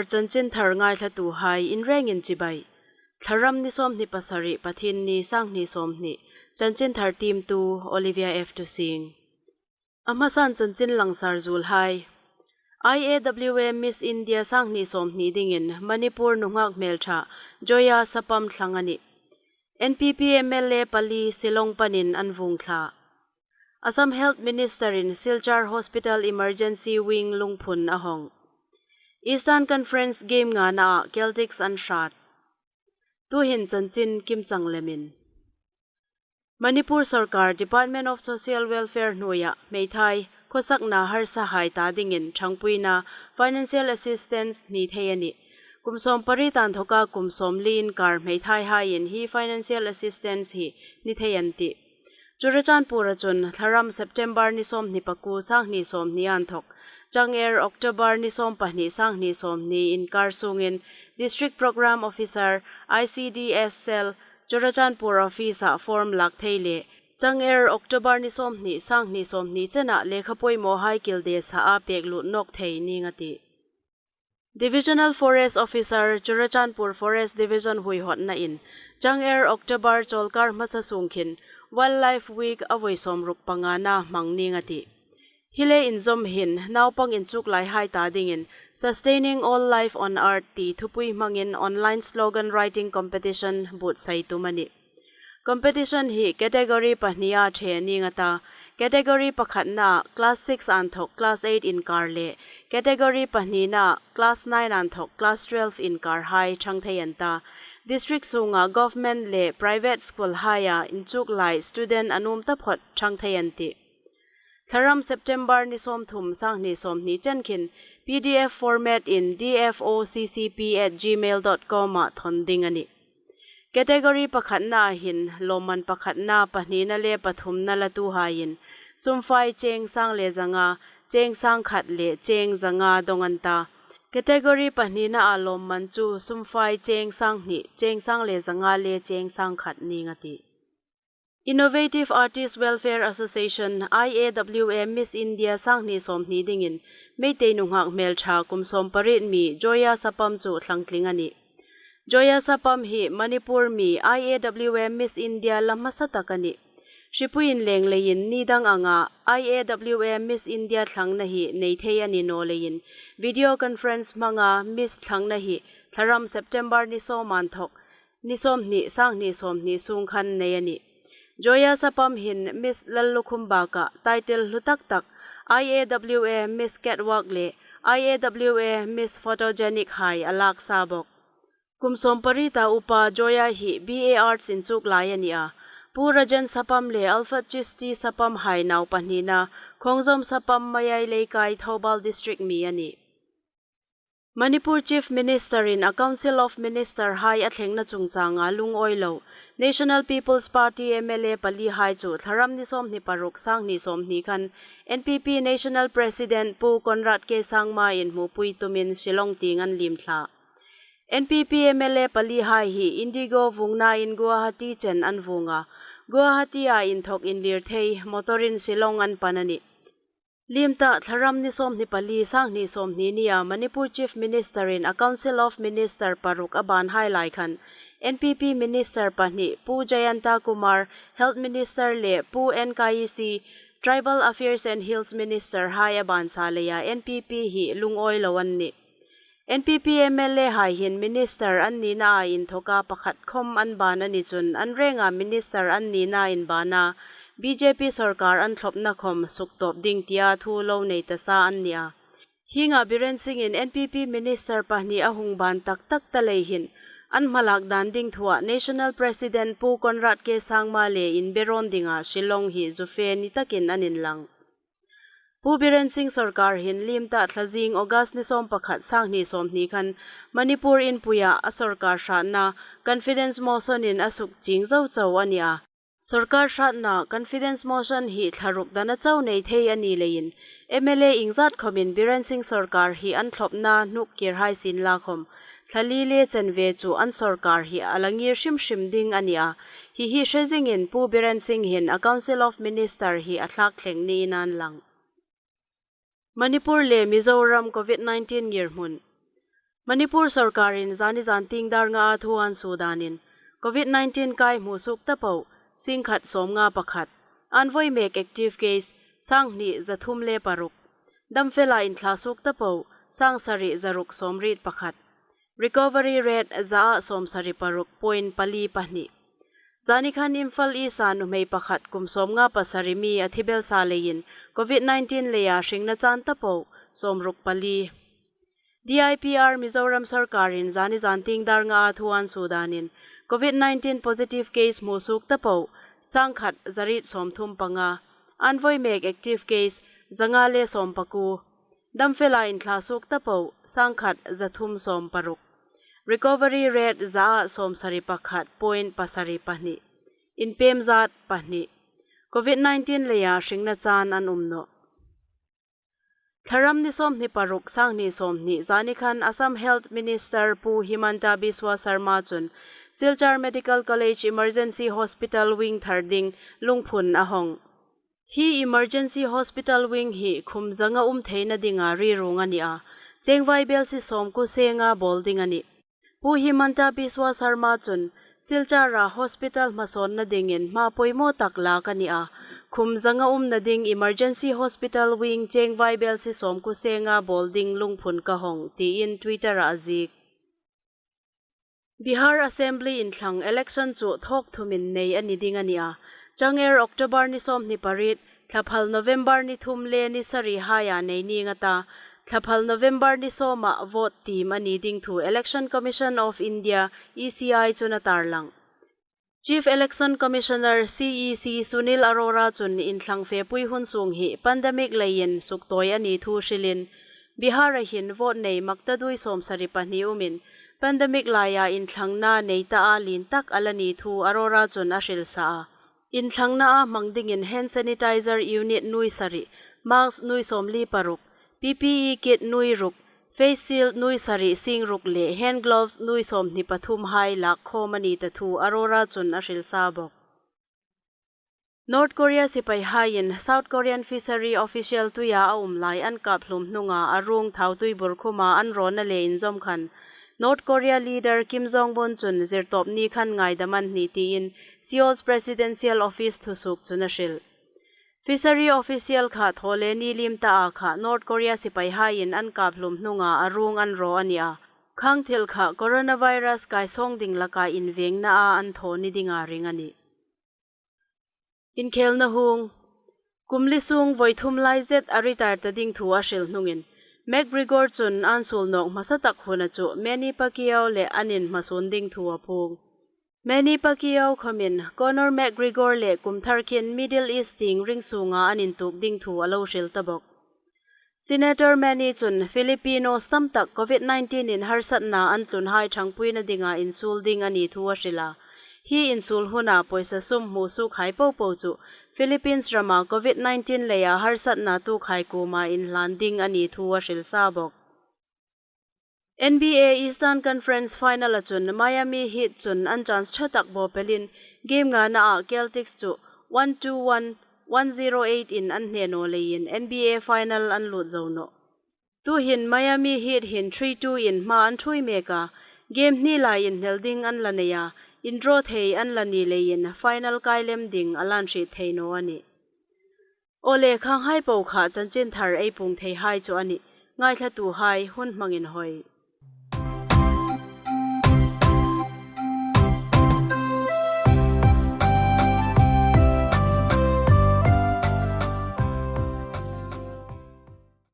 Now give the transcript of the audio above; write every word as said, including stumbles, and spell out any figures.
Chanchin thar ngaithlatuhai in rengin chibai. Thlaram ni sawmhni pasari, Pathienni, sanghni sawmhni. Chanchin thar tiemtu Olivia F Tusing. A hmasan chanchin langsar zuolhai. I A W A Miss India sanghni sawmhni dingin Manipur nunghak hmeltha Joya Sapam thlang a nih. N P P M L A pali Shillong panin an vuong thla. Assam Health Minister-in Silchar Hospital Emergency Wing lungphun a hawng. Eastern Conference game ngana-ah Celtics an hrat. Tuhin chanchin kimchang lemin. Manipur sawrkar Department of Social Welfare hnuoia hmeithai khawsakna harsahai ta dingin ṭhangpuina financial assistance hni thei a nih. Kum sawmpariet inthoka kum sawmli inkar hmeithaihaiin hi financial assistance hi hni thei an tih. Churachandpur-a chun thlaram September ni sawmhni pakuo, sanghni sawmhni inthok, chang er October ni sawmpahni, sanghni sawmhni inkar sungin District Programme Officer, I C D S Cell, Churachandpur office-a form lak thei le chang er October ni sawmhni, sanghni sawmhni chena lekha poimawhai kilde sa a pek lut nawk thei ning a tih. Divisional Forest Officer, Churachandpur Forest Division huihotnain chang er October chawlkar hmasa sung khin Wildlife Week a vawi sawmruk pangana hmang ning a tih. Hi le inzawm hin naupang inchuklaihai ta dingin Sustaining All Life on Earth ti thupui hmangin online slogan writing competition buotsai tum a nih. Competition hi category pahnia ṭhe ning a ta. Category pakhatna class six inthok class eight inkar le category pahnina class nine inthok class twelve inkarhai ṭhang thei an ta. District sunga government le private school-haia inchuklai student a nuom taphot ṭhang thei an tih. Thlaram September ni sawmthum, sanghni sawmhni chen khin P D F format-in D F O C C P at gmail dot com-a thawn ding a nih. Category pakhatna hin lawmman pakhatna, pahnina le pathumna latuhaiin sumfai cheng sang le zanga, cheng sang khat le cheng zanga dawng an ta. Category pahninaa lawmman chu sumfai cheng sang hni, cheng sang le zanga le cheng sang khat ning a tih. Innovative Artist Welfare Association, I A W A Miss India sanghni sawmhni dingin Meitei nunghak hmeltha kum sawmpariet mi Joya Sapam chu thlangtling a nih. Joya Sapam hi Manipur mi I A W A Miss India la hmasa tak a nih. Hripuiin leng leiin ni dang anga I A W A Miss India thlangna hi nei thei a ni naw leiin video conference hmanga Miss thlangna hi thlaram September ni sawm inthok, ni sawmhni, sanghni sawmhni sung khan nei a nih. Joya Sapam hin Miss Lallukhum baka title hlu tak tak, I A W A Miss Catwalk le I A W A Miss Photogenic hai a lak sa bawk. Kum sawmpariet a upa Joya hi B A Arts inchuklai a ni a. Pu Rajan Sapam le Alfred Chisti Sapam hai nau pahnina, Khongjom Sapam Mayai Leikai, Thoubal District mi a nih. Manipur Chief Minister-in a Council of Minister hai a thlengna chungchanga lungawi lo, National People's Party M L A pali hai chu thlaram ni sawmhni paruk, sanghni sawmhni khan N P P National President Pu Conrad K Sangma inhmupui tumin Shillong tieng an liem thla. N P P M L A pali hai hi Indigo vuongnain Guwahati chen an vuong a. Guwahati-a inthok inlir thei motor-in Shillong an pan a nih. Liem ta thlaram ni sawmhni pali, sanghni sawmhni nia Manipur Chief Minister-in a Council of Minister paruk a ban hai lai khan N P P Minister pahni Pu Jayanta Kumar, Health Minister le Pu N Kaisi, Tribal Affairs and Hills Minister hai a ban sa leia N P P hi lungawi lo an nih. N P P M L A hai hin minister an ninaa inthoka pakhat khom an ban a ni chun an renga minister an nina inbana B J P sawrkar an thlopna khom suktawp ding tia thu lo nei ta sa an nia. Hienga Biren Singh-in N P P minister pahni a hung ban tak tak ta lei hin an hmalak dan ding thua National President Pu Conrad K Sangma le inberawn dinga Shillong hi zu fe ni takin an inlang. Pu Biren Singh sawrkar hin liem ta thlazing August ni sawm pakhat, sanghni sawmhni khan Manipur inpuia a sawrkar hratna confidence motion-in a suk ching zo chau a nia. Sawrkar hratna confidence motion hi thla ruk dana chau nei thei a ni leiin M L A iengzat khomin Biren Singh sawrkar hi an thlopna hnuk kir hai sien la khom thla li le chanve chu an sawrkar hi a la ngir hrim hrim ding a nia. Hi hi hre zingin Pu Biren Singh hin a Council of Minister hi a thlak thleng niin an lang. Manipur le Mizoram covid nineteen ngirhmun. Manipur sawrkarin zani zantieng dar nga a thu an suo danin, Covid nineteen kai hmusuok ta po, singkhat sawmnga pakhat. An voi mek active case, sanghni zathum le paruk. Damfela inthlasuok ta po, sangsari zaruk sawmriet pakhat. Recovery rate za sawmsari paruk point pali pahni. Zanikhan Imphal East-a nuhmei pakhat kum sawmnga pasari mi a thi belsa leiin Covid nineteen leia hringna chan ta po, sawmruk pali. D I P R Mizoram sawrkarin zani zantieng dar nga a thu an suo danin, Covid nineteen positive case hmusuok ta po, sangkhat zariet sawmthum panga. An voi mek active case, zanga le sawmpakuo. Damfela inthlasuok ta po, sangkhat zathum sawmparuk. Recovery rate za sawmsari pakhat point pasari pahni. Inpem zat pahni. Covid nineteen leia hringna chan an um nawh. Thlaram ni sawmhni paruk, sanghni sawmhni, zanikhan Assam Health Minister Pu Himanta Biswa Sarma chun Silchar Medical College Emergency Hospital wing thar ding lungphun a hawng. Hi Emergency Hospital wing hi khum zanga um theina dinga riruong a ni a, chengvai belsie sawmkuo senga bawl ding a nih. Pu Himanta Biswa Sarma chun, Silchar-a hospital hmasawnna dingin hma poimaw tak lak a ni a, khum zanga umna ding Emergency Hospital wing chengvai belsie sawmkuo senga bawl ding lungphun ka hawng, tiin Twitter-a a ziek. Bihar Assembly inthlang election chu thawk thumin nei a ni ding a ni a. Changer October ni sawmhni pariet, thlaphal November ni thum le ni sari haia nei ning a ta, thlaphal November ni sawma vote tiem a ni ding thu Election Commission of India, E C I chun a tarlang. Chief Election Commissioner, C E C, Sunil Arora chun inthlang fepui hun sung hi pandemic leiin suktawi a ni thu hrilin, Bihar-a hin vote nei mak ta duoi sawmsari pahni umin, pandemic laia inthlangna nei ta a lien tak a la ni thu Arora chun a hril sa a. Inthlangna a hmang dingin hand sanitizer unit nuoi sari, mask nuoi sawmli paruk, P P E kit nuoi ruk, face shield nuoi sari sing ruk le hand gloves nuoi sawmhni pathum hai lak khawm a ni ta thu Arora chun a hril sa bawk. North Korea sipaihaiin South Korean fishery official tuia a um lai an kap hlum hnunga a ruong thautui bur khuma an rawna le inzawm khan North Korea leader Kim Jong Un chun Zirtawpni khan ngaidam an ni tiin Seoul's Presidential Office thusuok chun a hril. Fishery official kha thaw le ni liem ta a kha North Korea sipaihaiin an kap hlum hnunga a ruong an raw a ni a. Khang thil kha coronavirus kaisawng ding laka invengna a an thaw ni dinga ring a nih. Inkhelna hung. Kum li sung voi thum lai zet a retire ta ding thu a hril hnungin, McGregor chun an suol nawk hmasa tak huna chu Manny Pacquiao le an inhmasun ding thu a puong. Manny Pacquiao khawmin Conor McGregor le kum thar khin Middle East tieng ring sunga an intuok ding thu a lo hril ta bawk. Senator Manny chun Filipinos tam tak Covid nineteen-in harsatna an tlunhai ṭhangpuina dinga insuol ding a ni thu a hril a. Hi insuol huna pawisa sum hmusuokhai popo chu Philippines rama Covid nineteen leia harsatna tuokhai kuoma inhlan ding a ni thu a hril sa bawk. N B A Eastern Conference Final-a chun Miami Heat chun an chance ṭha tak bawpelin game ngana-a Celtics chu one two one, one zero eight-in an hne naw leiin N B A Final an lut zo nawh. Tuhin Miami Heat hin three two-in hma an ṭhuoi mek a, game hni lai inhnel ding an la nei a, indraw thei an la ni leiin final kai lem ding a la inhriet thei naw a nih. Aw le, khanghai po kha chanchinthar ei puong theihai chu a nih. Ngaithlatuhai, hun hmangin hawi.